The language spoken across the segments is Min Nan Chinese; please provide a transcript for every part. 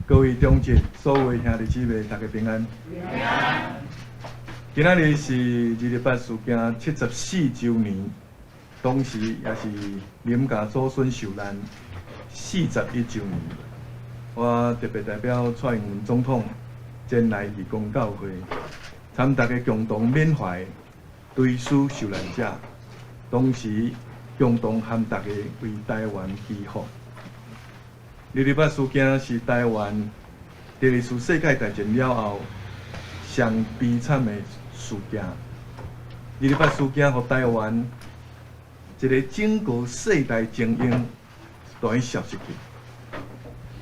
各位長執，所有兄弟姊妹，大家平安。平安。今仔日是二二八事件74週年，同時也是林家祖孫受難41週年。我特別代表蔡英文總統前來義工教會，參大家共同緬懷追思受難者，同時共同和大家為台灣祈福。二二八事件是台灣第二次世界大戰了後上悲慘的事件。二二八事件予台灣一个整個世代精英都消失去，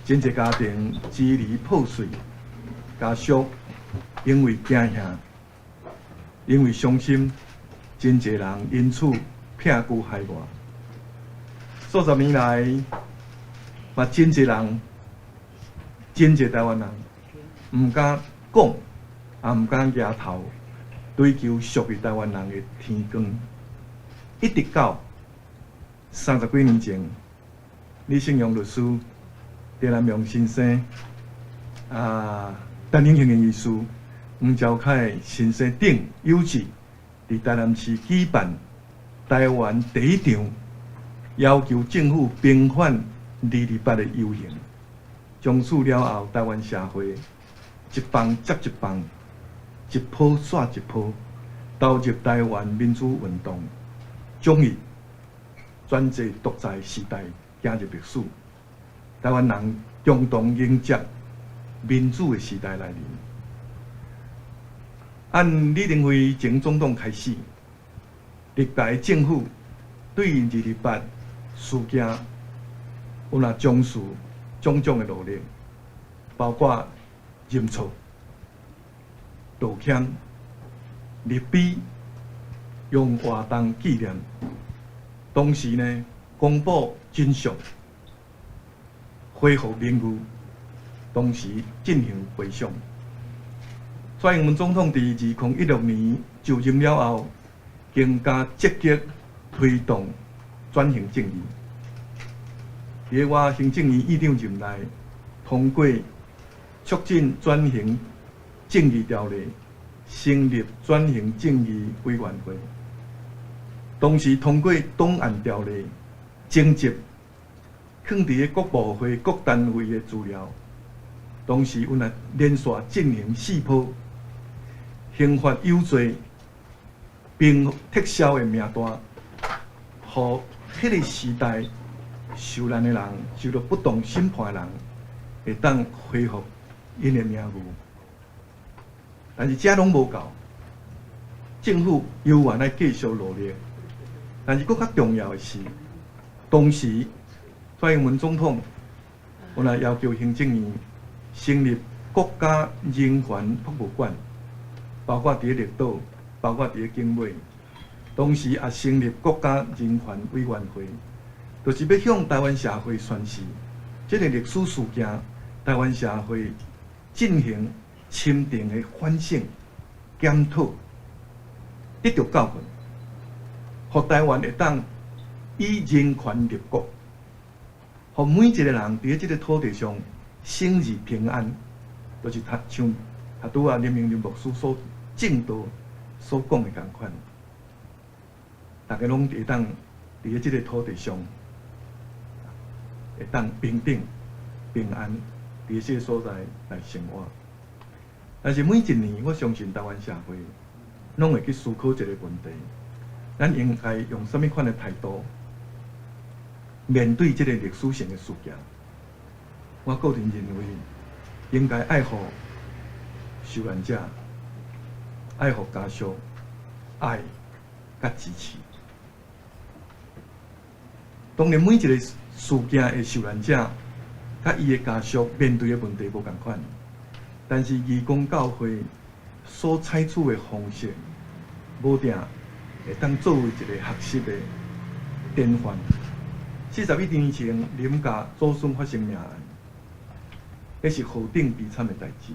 真濟家庭支離破碎，家屬因為驚嚇，因為傷心，真濟人因此避居海外。數十年來，嘛真濟人，真濟台灣人，毋敢講，也毋敢舉頭，追求屬於台灣人的天光。一直到30幾年前，李勝陽律師、鄭南榕先生、陳永興醫師、黃昭凱先生等有志，佇台南市舉辦台灣第一場要求政府平反二二八的遊行，從此了後，台灣社會一棒接一棒，一波煞一波，投入台灣民主運動，終於專制獨裁時代行入歷史。台灣人共同迎接民主的時代來臨。按李登輝前總統開始，歷代政府對二二八事件有若從事種種的努力，包括認錯、道歉、立碑、用活動紀念，同時呢，公布真相、恢復名譽，同時進行賠償。蔡英文總統佇2016年就任了後，更加積極推動轉型正義。佇我行政院院長任內，通過促進轉型正義條例，成立轉型正義委員會，同時通過檔案條例，徵集囥佇個各部會、各單位的資料，同時阮也連續進行四波刑法有罪並撤銷的名單，予彼个時代受難的人、受到不當審判的人，會當恢復𪜶的名譽。但是這攏無夠，政府猶原愛繼續努力。但是閣較重要的是，當時蔡英文總統，阮也要求行政院成立國家人權博物館，包括佇咧綠島，包括佇咧景美。同時也成立國家人權委員會，就是欲向台灣社會宣示，這个歷史事件，台灣社會進行深層的反省、檢討，得著教訓，予台灣會當以人權立國，予每一个人佇咧這个土地上生而平安，就是他像他拄仔林明林牧師所證道所講的仝款，大家攏會當佇咧這个土地上，會當平等、平安，佇這个所在來生活。但是每一年，我相信台灣社會攏會去思考一个問題：咱應該用啥物款的態度面對這个歷史性的事件？我個人認為，應該愛予受難者、愛予家屬愛佮支持。當然，每一个事件的受難者佮伊的家屬面對的問題無仝款，但是義工教會所採取的方式，無定會當作為一个學習的典範。41年前，林家祖孫發生命案，彼是何等悲慘的代誌。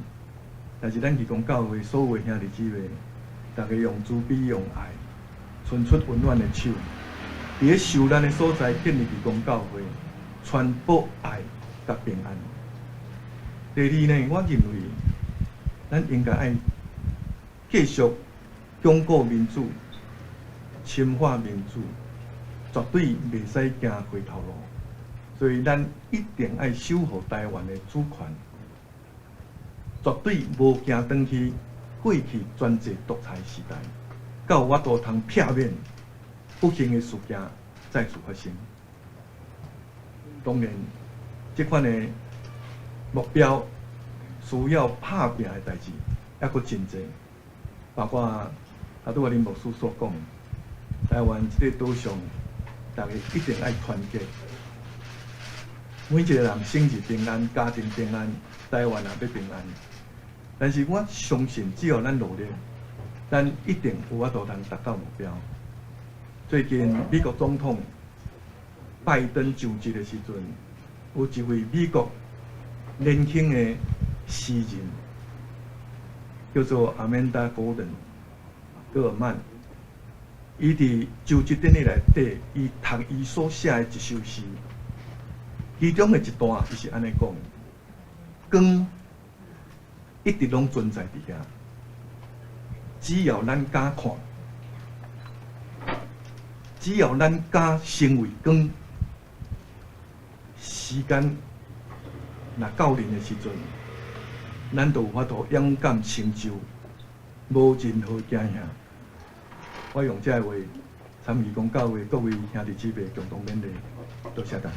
但是咱義工教會所有的兄弟姊妹，大家用慈悲、用愛，伸出溫暖的手，佇咧受難的所在建立義工教會，傳播愛佮平安。第二呢，我認為咱應該愛繼續鞏固民主、深化民主，絕對袂使行回頭路。所以咱一定愛守護台灣的主權，絕對無行轉去過去專制獨裁時代，才有法度通避免不幸的事件再次發生。當然，這款的目標需要拍拚的代誌，猶閣真濟，包括啊，拄仔林牧師所講，台灣這個島上，大家一定愛團結，每一個人生日平安，家庭平安，台灣也欲平安。但是我相信，只要咱努力，咱一定有法度通達到目標。最近美國總統拜登就職的時陣，有一位美國年輕的詩人，叫做阿曼達·戈登·戈爾曼。伊佇就職典禮內底，伊讀伊所寫的一首詩，其中的一段，伊是按呢講：光一直攏存在佇遐，只要咱敢看，只要咱敢成為光，時間若到臨的時陣，咱就有法度勇敢成就，無任何驚嚇。我用這个話，參義公教會各位兄弟姊妹共同勉勵，多謝大家。